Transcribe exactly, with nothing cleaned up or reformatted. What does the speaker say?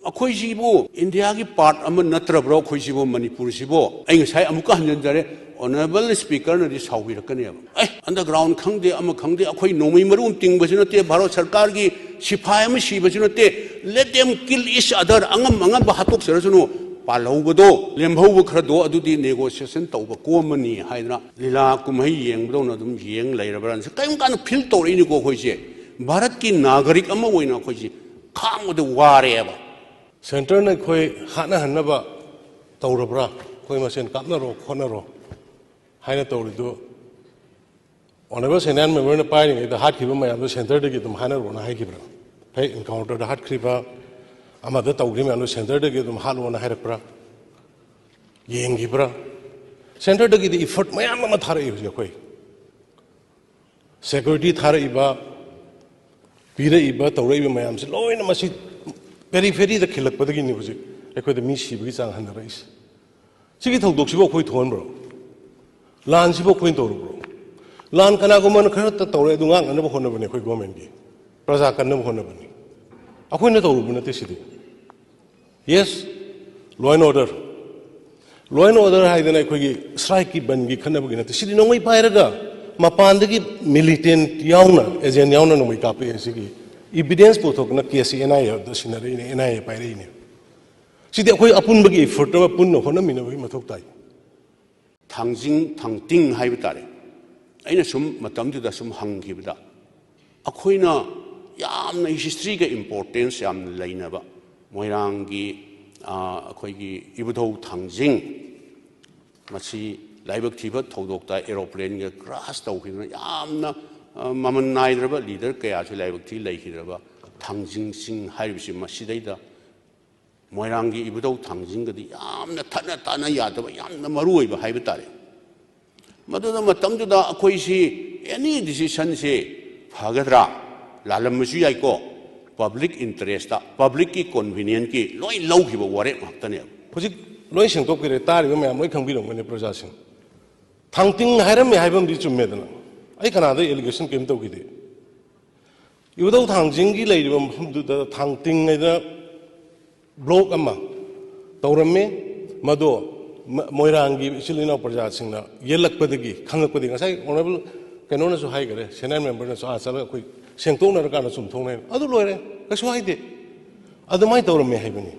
ꯑꯩꯈꯣꯏꯁꯤꯕꯨ ꯏꯟꯗꯤꯌꯥꯒꯤ ꯄꯥꯔꯠ ꯑꯃ ꯅꯠꯇ꯭ꯔꯕ꯭ꯔꯣ? ꯑꯩꯈꯣꯏꯁꯤꯕꯨ, ꯃꯅꯤꯄꯨꯔꯁꯤꯕꯨ? ꯑꯩ ꯉꯁꯥꯏ ꯑꯃꯨꯛꯀ ꯍꯟꯖꯤꯟꯖꯔꯦ, ꯑꯣꯅꯔꯦꯕꯜ ꯁ꯭ꯄꯤꯀꯔꯅꯗꯤ ꯁꯥꯎꯕꯤꯔꯛꯀꯅꯦꯕ, "ꯑꯦ, ꯑꯟꯗꯔꯒ꯭ꯔꯥꯎꯟ ꯈꯪꯗꯦ, ꯑꯃ ꯈꯪꯗꯦ, ꯑꯩꯈꯣꯏ ꯅꯣꯡꯃꯩ ꯃꯔꯨ ꯑꯃ ꯇꯤꯡꯕꯁꯨ ꯅꯠꯇꯦ, ꯚꯥꯔꯠ ꯁꯔꯀꯥꯔꯒꯤ ꯁꯤꯐꯥꯏ ꯑꯃ ꯁꯤꯕꯁꯨ ꯅꯠꯇꯦ, let them kill each other, ꯑꯉꯝ ꯑꯉꯝꯕ ꯍꯥꯠꯇꯣꯛꯆꯔꯁꯅꯨ, ꯄꯥꯜꯍꯧꯕꯗꯣ, ꯂꯦꯝꯍꯧꯕ ꯈꯔꯗꯣ ꯑꯗꯨꯗꯤ ꯅꯦꯒꯣꯁꯤꯌꯦꯁꯟ ꯇꯧꯕ ꯀꯣꯝꯃꯅꯤ" ꯍꯥꯏꯗꯅ ꯂꯤꯂꯥ ꯀꯨꯝꯍꯩ ꯌꯦꯡꯕꯗꯧꯅ ꯑꯗꯨꯝ ꯌꯦꯡ ꯂꯩꯔꯕ꯭ꯔꯥ? ꯀꯔꯤꯒꯨꯝꯕ ꯀꯥꯟꯗ ꯐꯤꯜ ꯇꯧꯔꯛꯏꯅꯤꯀꯣ ꯑꯩꯈꯣꯏꯁꯦ꯫ ꯚꯥꯔꯠꯀꯤ ꯅꯥꯒꯔꯤꯛ ꯑꯃ ꯑꯣꯏꯅ ꯑꯩꯈꯣꯏꯁꯦ ꯈꯥꯡꯕꯗ ꯋꯥꯔꯦꯕ꯫ ꯁꯦꯟꯇꯔꯅ ꯑꯩꯈꯣꯏ ꯍꯥꯠꯅꯍꯟꯅꯕ ꯇꯧꯔꯕ꯭ꯔꯥ? ꯑꯩꯈꯣꯏ ꯃꯁꯦꯟ ꯀꯥꯞꯅꯔꯣ ꯈꯣꯠꯅꯔꯣ ꯍꯥꯏꯅ ꯇꯧꯔꯤꯗꯨ, ꯑꯣꯅꯔꯦꯕꯜ ꯁꯦꯅꯥꯟ ꯃꯦꯃꯣꯔꯤꯌꯦꯜꯅ ꯄꯥꯏꯔꯤꯉꯩꯗ ꯍꯥꯠꯈꯤꯕ ꯃꯌꯥꯝꯗꯣ ꯁꯦꯟꯇꯔꯗꯒꯤ ꯑꯗꯨꯝ ꯍꯥꯠꯅꯔꯣꯅ ꯍꯥꯏꯈꯤꯕ꯭ꯔꯥ? ꯍꯦꯛ ꯏꯟꯀꯥꯎꯟꯇꯔꯗ ꯍꯥꯠꯈ꯭ꯔꯤꯕ, ꯑꯃꯗ ꯇꯧꯈ꯭ꯔꯤꯕ ꯃꯌꯥꯝꯗꯣ ꯁꯦꯟꯇꯔꯗꯒꯤ ꯑꯗꯨꯝ ꯍꯥꯠꯂꯣꯅ ꯍꯥꯏꯔꯛꯄ꯭ꯔꯥ? ꯌꯦꯡꯈꯤꯕ꯭ꯔꯥ? ꯁꯦꯟꯇꯔꯗꯒꯤꯗꯤ ꯏꯐꯔꯠ ꯃꯌꯥꯝ ꯑꯃ ꯊꯥꯔꯛꯏ ꯍꯧꯖꯤꯛ ꯑꯩꯈꯣꯏ꯫ ꯁꯦꯀ꯭ꯌꯨꯔꯤꯇꯤ ꯊꯥꯔꯛꯏꯕ, ꯄꯤꯔꯛꯏꯕ, ꯇꯧꯔꯛꯏꯕ ꯃꯌꯥꯝꯁꯦ ꯂꯣꯏꯅ ꯃꯁꯤ ꯄꯦꯔꯤꯐꯦꯔꯤꯗ ꯈꯤꯜꯂꯛꯄꯗꯒꯤꯅꯤ ꯍꯧꯖꯤꯛ ꯑꯩꯈꯣꯏꯗ ꯃꯤ ꯁꯤꯕꯒꯤ ꯆꯥꯡ ꯍꯟꯊꯔꯛꯏꯁꯦ꯫ ꯁꯤꯒꯤ ꯊꯧꯗꯣꯛꯁꯤꯕꯨ ꯑꯩꯈꯣꯏ ꯊꯣꯛꯍꯟꯕ꯭ꯔꯣ? ꯂꯥꯟꯁꯤꯕꯨ ꯑꯩꯈꯣꯏꯅ ꯇꯧꯔꯨꯕ꯭ꯔꯣ? ꯂꯥꯟ ꯀꯅꯥꯒꯨꯝꯕꯅ ꯈꯔꯇ ꯇꯧꯔꯦ, ꯑꯗꯨ ꯉꯥꯛꯅꯅꯕ ꯍꯣꯠꯅꯕꯅꯤ ꯑꯩꯈꯣꯏ ꯒꯣꯔꯃꯦꯟꯒꯤ, ꯄ꯭ꯔꯖꯥ ꯀꯟꯅꯕ ꯍꯣꯠꯅꯕꯅꯤ꯫ ꯑꯩꯈꯣꯏꯅ ꯇꯧꯔꯨꯕ ꯅꯠꯇꯦ ꯁꯤꯗꯤ꯫ Yes, law and order, law and order ꯍꯥꯏꯗꯅ ꯑꯩꯈꯣꯏꯒꯤ ꯁ꯭ꯇ꯭ꯔꯥꯏꯛꯀꯤ, ꯕꯟꯒꯤ ꯈꯠꯅꯕꯒꯤ ꯅꯠꯇꯦ꯫ ꯁꯤꯗꯤ ꯅꯣꯡꯃꯩ ꯄꯥꯏꯔꯒ ꯃꯄꯥꯟꯗꯒꯤ ꯃꯤꯂꯤꯇꯦꯟꯠ ꯌꯥꯎꯅ, ꯑꯦꯖꯦꯟꯠ ꯌꯥꯎꯅ ꯅꯣꯡꯃꯩ ꯀꯥꯞꯄꯛꯑꯦ꯫ ꯁꯤꯒꯤ ꯏꯕꯤꯗꯦꯟꯁ ꯄꯨꯊꯣꯛꯇꯅ ꯀꯦꯁꯁꯤ ꯑꯦꯟ ꯑꯥꯏ ꯑꯦꯗ ꯁꯤꯟꯅꯔꯛꯏꯅꯦ, ꯑꯦꯟ ꯑꯥꯏ ꯑꯦ ꯄꯥꯏꯔꯛꯏꯅꯦ꯫ ꯁꯤꯗꯤ ꯑꯩꯈꯣꯏ ꯑꯄꯨꯟꯕꯒꯤ ꯏꯐꯔꯠ ꯑꯃ, ꯄꯨꯟꯅ ꯍꯣꯠꯅꯃꯤꯟꯅꯕꯒꯤ ꯃꯊꯧ ꯇꯥꯏ꯫ ꯊꯥꯡꯖꯤꯡ, ꯊꯥꯡꯇꯤꯡ ꯍꯥꯏꯕ ꯇꯥꯔꯦ꯫ ꯑꯩꯅ ꯁꯨꯝ ꯃꯇꯝꯗꯨꯗ ꯁꯨꯝ ꯍꯪꯈꯤꯕꯗ, ꯑꯩꯈꯣꯏꯅ ꯌꯥꯝꯅ ꯍꯤꯁꯇ꯭ꯔꯤꯒ ꯏꯝꯄꯣꯔꯇꯦꯟꯁ ꯌꯥꯝꯅ ꯂꯩꯅꯕ ꯃꯣꯏꯔꯥꯡꯒꯤ, ꯑ, ꯑꯩꯈꯣꯏꯒꯤ ꯏꯕꯨꯙꯧ ꯊꯥꯡꯖꯤꯡ, ꯃꯁꯤ ꯂꯥꯏꯕꯛ ꯊꯤꯕ ꯊꯧꯗꯣꯛꯇ ꯑꯦꯔꯣꯄ꯭ꯂꯦꯟꯒ ꯀ꯭ꯔꯥꯁ ꯇꯧꯈꯤꯗꯅ ꯌꯥꯝꯅ, ꯑ, ꯃꯃꯜ ꯅꯥꯏꯗ꯭ꯔꯕ ꯂꯤꯗꯔ ꯀꯌꯥꯁꯨ ꯂꯥꯏꯕꯛ ꯊꯤ ꯂꯩꯈꯤꯗ꯭ꯔꯕ ꯊꯥꯡꯖꯤꯡ ꯆꯤꯡ ꯍꯥꯏꯔꯤꯕꯁꯤ, ꯃꯁꯤꯗꯩꯗ ꯃꯣꯏꯔꯥꯡꯒꯤ ꯏꯕꯨꯙꯧ ꯊꯥꯡꯖꯤꯡꯒꯗꯤ ꯌꯥꯝꯅ ꯊꯠꯅ ꯇꯥꯅ ꯌꯥꯗꯕ, ꯌꯥꯝꯅ ꯃꯔꯨ ꯑꯣꯏꯕ ꯍꯥꯏꯕ ꯇꯥꯔꯦ꯫ ꯃꯗꯨꯗ ꯃꯇꯝꯗꯨꯗ ꯑꯩꯈꯣꯏꯁꯤ ꯑꯦꯅꯤ ꯗꯤꯁꯤꯁꯟꯁꯦ ꯐꯒꯗ꯭ꯔꯥ, ꯂꯥꯜꯂꯝꯕꯁꯨ ꯌꯥꯏꯀꯣ, ꯄꯕ꯭ꯂꯤꯛ ꯏꯟꯇꯔꯦꯁꯇ, ꯄꯕ꯭ꯂꯤꯛꯀꯤ ꯀꯣꯟꯚꯤꯅꯤꯌꯦꯟꯁꯀꯤ ꯂꯣꯏ ꯂꯧꯈꯤꯕ ꯋꯥꯔꯦꯞ ꯉꯥꯛꯇꯅꯦꯕ꯫ ꯍꯧꯖꯤꯛ ꯂꯣꯏ ꯁꯦꯡꯗꯣꯛꯄꯤꯔꯦ, ꯇꯥꯔꯤꯕ ꯃꯌꯥꯝ ꯂꯣꯏ ꯈꯪꯕꯤꯔꯝꯒꯅꯤ ꯄ꯭ꯔꯖꯥꯁꯤꯡ꯫ ꯊꯥꯡꯇꯤꯡ ꯍꯥꯏꯔꯝꯃꯦ ꯍꯥꯏꯕ ꯑꯃꯗꯤ ꯆꯨꯝꯃꯦꯗꯅ, ꯑꯩ ꯀꯅꯥꯗ ꯑꯦꯂꯤꯒꯦꯁꯟ ꯀꯔꯤꯝ ꯇꯧꯈꯤꯗꯦ꯫ ꯏꯕꯨꯙꯧ ꯊꯥꯡꯖꯤꯡꯒꯤ ꯂꯩꯔꯤꯕ ꯃꯐꯝꯗꯨꯗ ꯊꯥꯡꯇꯤꯡ ꯍꯥꯏꯗꯅ ꯕ꯭ꯂꯣꯛ ꯑꯃ ꯇꯧꯔꯝꯃꯤ꯫ ꯃꯗꯣ ꯃ-, ꯃꯣꯏꯔꯥꯡꯒꯤ ꯏꯆꯤꯜ ꯏꯅꯥꯎ ꯄ꯭ꯔꯖꯥꯁꯤꯡꯅ ꯌꯦꯜꯂꯛꯄꯗꯒꯤ, ꯈꯪꯉꯛꯄꯗꯒꯤ, ꯉꯁꯥꯏ ꯑꯣꯅꯔꯦꯕꯜ ꯀꯩꯅꯣꯅꯁꯨ ꯍꯥꯏꯈꯔꯦ, ꯁꯦꯅꯤꯌꯔ ꯃꯦꯝꯕꯔꯅꯁꯨ ꯑꯥ ꯆꯠꯂꯒ ꯑꯩꯈꯣꯏ ꯁꯦꯡꯗꯣꯛꯅꯔꯀꯥꯟꯗ ꯆꯨꯝꯊꯣꯛꯅꯩ꯫ ꯑꯗꯨ ꯂꯣꯏꯔꯦ, ꯀꯩꯁꯨ ꯍꯥꯏꯗꯦ꯫ ꯑꯗꯨꯃꯥꯏꯅ ꯇꯧꯔꯝꯃꯦ ꯍꯥꯏꯕꯅꯤ꯫